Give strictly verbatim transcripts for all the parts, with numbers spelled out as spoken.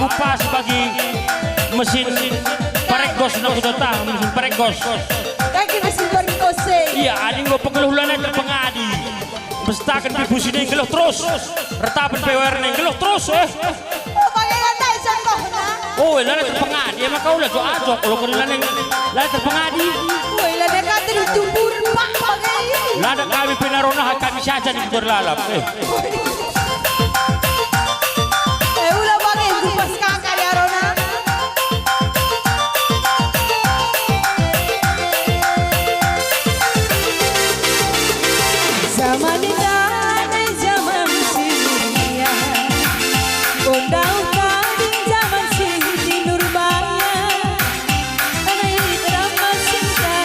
Pas bagi mesin paregos, nak kutotah mesin paregos. Kaki mesin paregos, eh. Iya, adi enggo pegeluh lanai terpengadi. Pestaken pe pusi nai geluh terus. Retapen pe wayar nai geluh terus, eh. Oh, bage lanai contohna. Oh, lanai terpengadi, emang kau la jo ajok, kalau kau lanai, lanai terpengadi. Woi, lanai kata ditumbur, Pak, bage. Lanai kami pe narona, kami saja di berlalap, eh. Eh, ula bage, kupas kaka di arona. Zaman enda nai zaman si mulia, kondau tading zaman Siti Nurbaya. Lanai lit ramas cinta,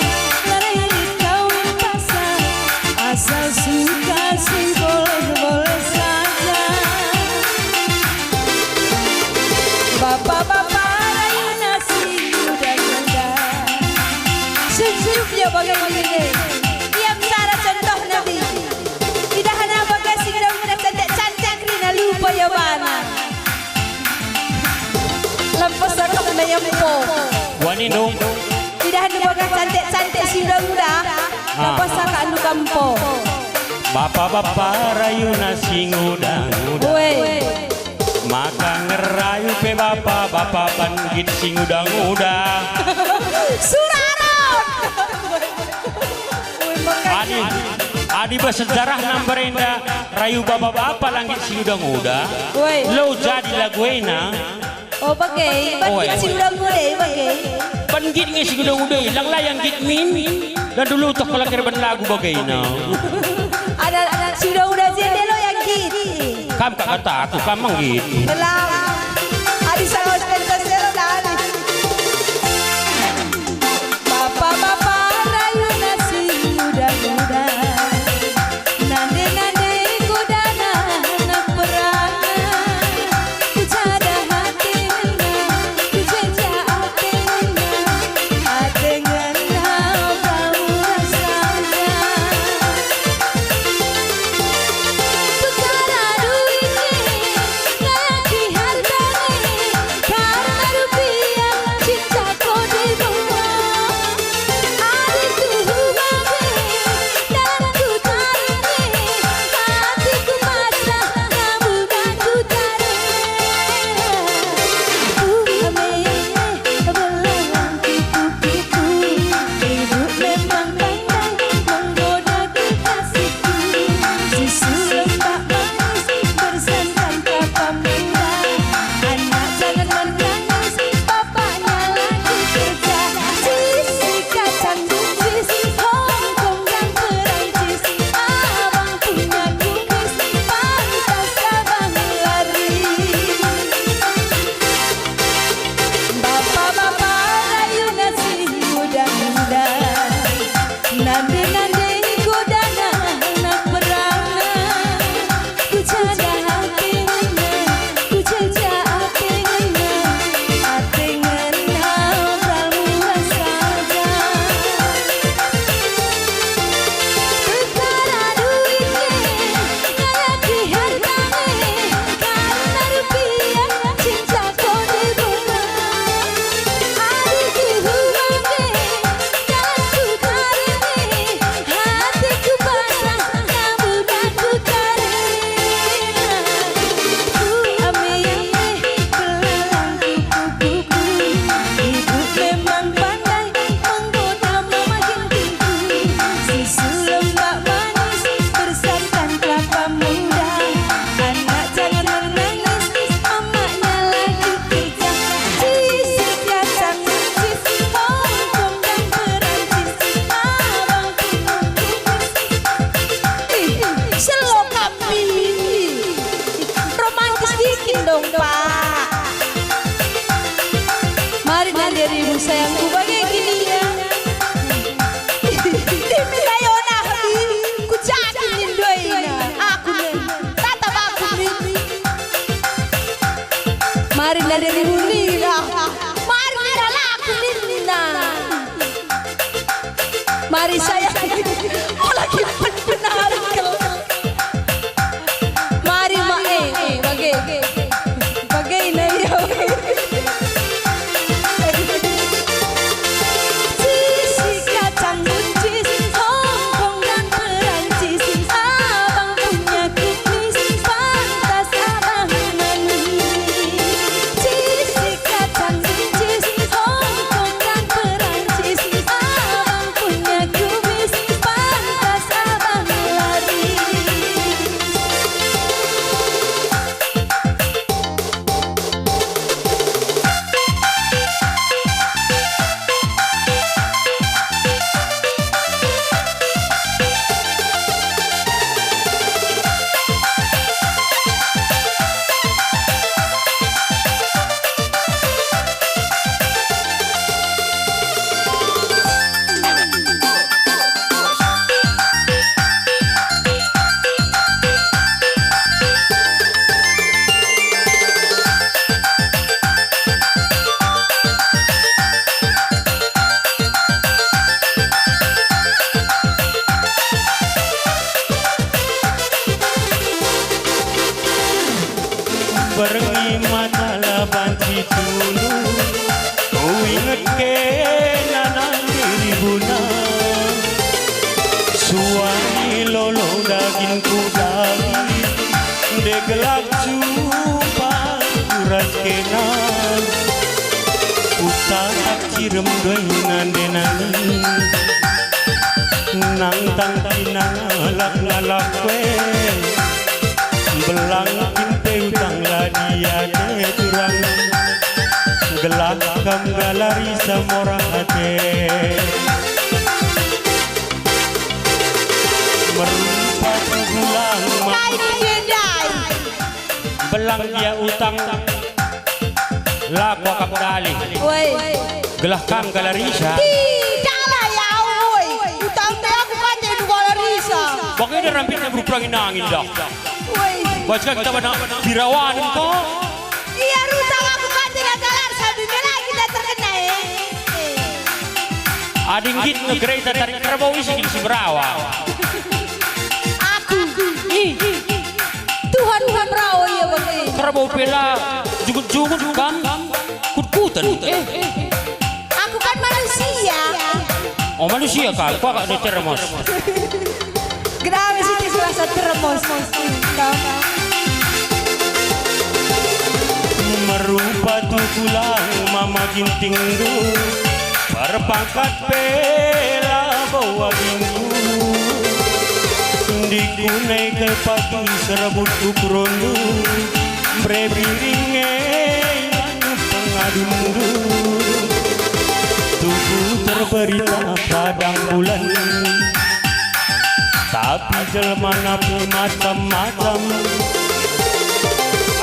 lanai lit kawin paksa, asal suka si boleh-boleh saja. Bapa-bapa rayuna si nguda-nguda. Sujuknya bage nina. Ia cara contohna, bi. Idahna bage si nguda-nguda cantik-cantik kerina lupa ia bana. Lampas akapna ia empo. Wani, Nung. Idahna bage cantik-cantik si nguda-nguda. Ah. Lampas akapna ka empo. Bapa-bapa rayuna si nguda-nguda. Weh. Maka ngerayu pe bapa-bapa banggit si nguda-nguda. Suraron. Adi, adi bas sejarah nambar enda rayu bapa-bapa langgit si nguda-nguda. Woi. Lo jadi lagu ena. Oh, bage, banggit si nguda-nguda, bage. Banggit nge si nguda-nguda, lang la yang git min. Dan dulu toh kala kira ban lagu bagena. Ada, ada si nguda-nguda si ende lo yang git. Kam kak kata aku, kam menggit. Elah. Adi salah Spencer Sero dan. Bapa-bapa rayuna si nguda-nguda. Nande-nande godana nak perana. Kujadah atena, kujenja atena, ate ngena kamu rasanya. Tukara duit e, kaya ki harga e, karena rupiah cinta kode bunga. Adi tuhu bage, dalam ku tarik e, hatiku pasrah, kamu dan ku tarik. Ku ame, belalang kupu-kupu, ibu memang pandai menggoda kekasihku. Susu lembak manis bersantan kelapa muda. Anak jangan menangis, bapaknya lagi kerja. Sisi kacang buncis, Hongkong dan Perancis. Abang punya kumis, pantas abang lari. Bapa-bapa rayuna si nguda-nguda, nande-nande godana nak perana. Kujaga ate ngena, kujaga ate ngena, ate ngena kalmu saja. Perkara duit e, kaya ki harga e, karena rupiah cinta kode bunga. Adi tuhu bage, dalam ku tarik e, hatiku pasrah, kamu dan ku tarik. Ku ame-ame, belalang kupu-kupu, ibu memang pandai menggoda mama gintingku. Susu lembak manis bersantan kelapa muda. Anak jangan menangis, emaknya lagi kerja. Sisi kacang buncis, Hongkong dan Perancis, abang punya kumis. Ih, selo kami. Romantis dikit dong, Pak. Mari nande ribu sayangku bage gini ya. Dayona, ku jadi nindoina aku nen. Tatap aku nen. Mari nande ribu nina. Mari nina laku nina. Mari saya. Oh, lagi benar. Mari ma, eh, eh, bage. Bage ina ya. Mata la banci tunduh, kuinget kena nang ribuna. Suari lolo dagingku daging, ndegelak jumpa ras kena. Kutatap cirem doy nande nangin, nang tangki nang ngalak-ngalak we. Belang kinte utang la diate turang, gelah kam galarisa mora ate. Merupa tulang ma- Kai kejendai? Belang gia utang la kuakap dalih. Woi. Gelah kam galarisa. Tidak lah ya, woi. Utang te aku kan jadi galarisa. Bage da rampitna beruperangin angin dah. Woi. Bas kan kita bana birawanen ko. Iya, rutang aku kan tidak galar sambil melai kita terkena, eh. Adi nggit nge gereja tarik kerbau isi kin si berawa. Aku. Ih. Tuhan, Tuhan rawa ia bage. Kerbau pela jugut-jugut kam kut-kuten. Eh, eh, eh. Aku kan manusia. Oh, manusia kal, kuakap de termos. Gedawi sini serasa termos. Merupa tukulang mama gintingndu. Perpangkat pe labo agingku, ndiku nai kal pagi serebut ukuronndu, mbre biring e man pengadundu. Tuhu terberita padang bulan, tapi jelmana pe macam-macam.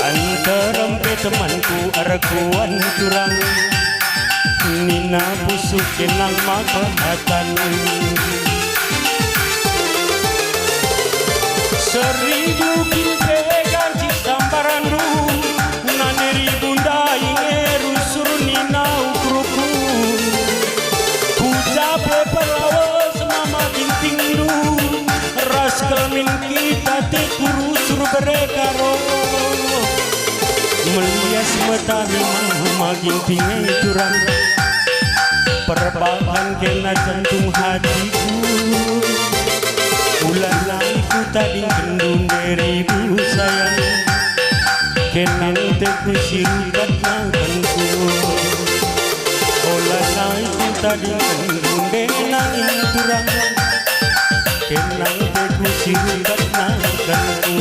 Nterem pe temanku erkuan turang, nina busuk kenang maka hatan. Seribu kin pe ganci sambaranndu, nane ribu ndai nge rusur nina ukurku. Kucape pelawes mama gintingndu, ras kelmin kita te kurusur bere karo. Melias metari mama ginting e turang, perbahan kena jantung hatiku. Ulang nai kutadingkenndu nde ribu sayang, kena enteku si rukat nangkanku. Ola nai kutadingkenndu nde nangin turang, kena enteku si rukat nangkanku.